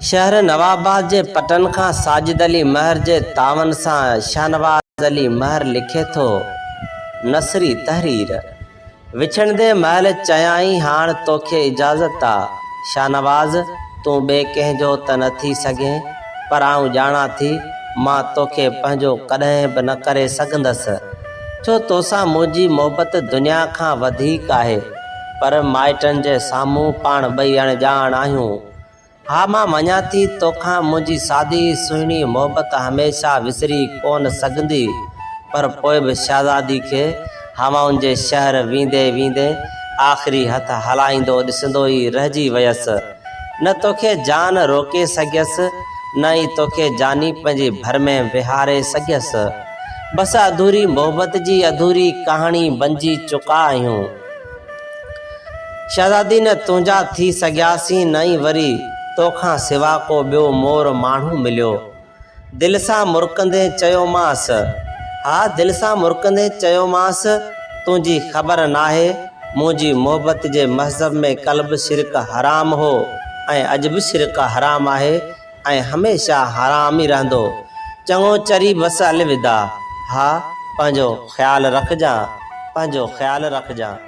شهر نواباد جي پٽن کان ساجد علي مهر جي تعاون سان شاهنواز علي مهر لکي ٿو، نثري تحرير. وڇڙندي مهل چيائين هاڻ توکي اجازت آ شاهنواز تون ٻئي ڪنهن جو ته نه ٿي سگهين پر آئون ڄاڻان ٿي مان توکي پنهنجو ڪڏهن به نه ڪري سگهندس ڇو توسان منهنجي محبت دنيا کان وڌيڪ آهي پر مائٽن جي سامهون پاڻ ٻئي اڻڄاڻ آهيون. ها مان مڃان ٿي توکان منهنجي سادي سهڻي محبت هميشه وسري ڪونه سگهندي پر پوء به شهزادي کي هوائن جي شهر ويندي ويندي آخري هٿ هلائيندو ڏسندو ئي رهجي ويس. نه توکي جان روڪي سگهيس نه ئي توکي جاني پنهنجي ڀر ۾ ويهاري سگهيس. بس اڌوري محبت جي اڌوري ڪهاڻي بنجي چڪا آهيون. شهزادي نه تنهنجا ٿي سگهياسين نه ئي وري توکان سوا ڪو ٻيو مور ماڻهو مليو. دل سان مرڪندي چيومانس. ها دل سان مرڪندي چيومانس، تنهنجي خبر ناهي منهنجي محبت جي مهذب ۾ ڪل به شرڪ حرام هو ۽ اڄ به شرڪ حرام آهي ۽ هميشه حرام ئي رهندو. چڱو چري بس الوداع. ها پنهنجو خيال رکجان، پنهنجو خيال رکجان.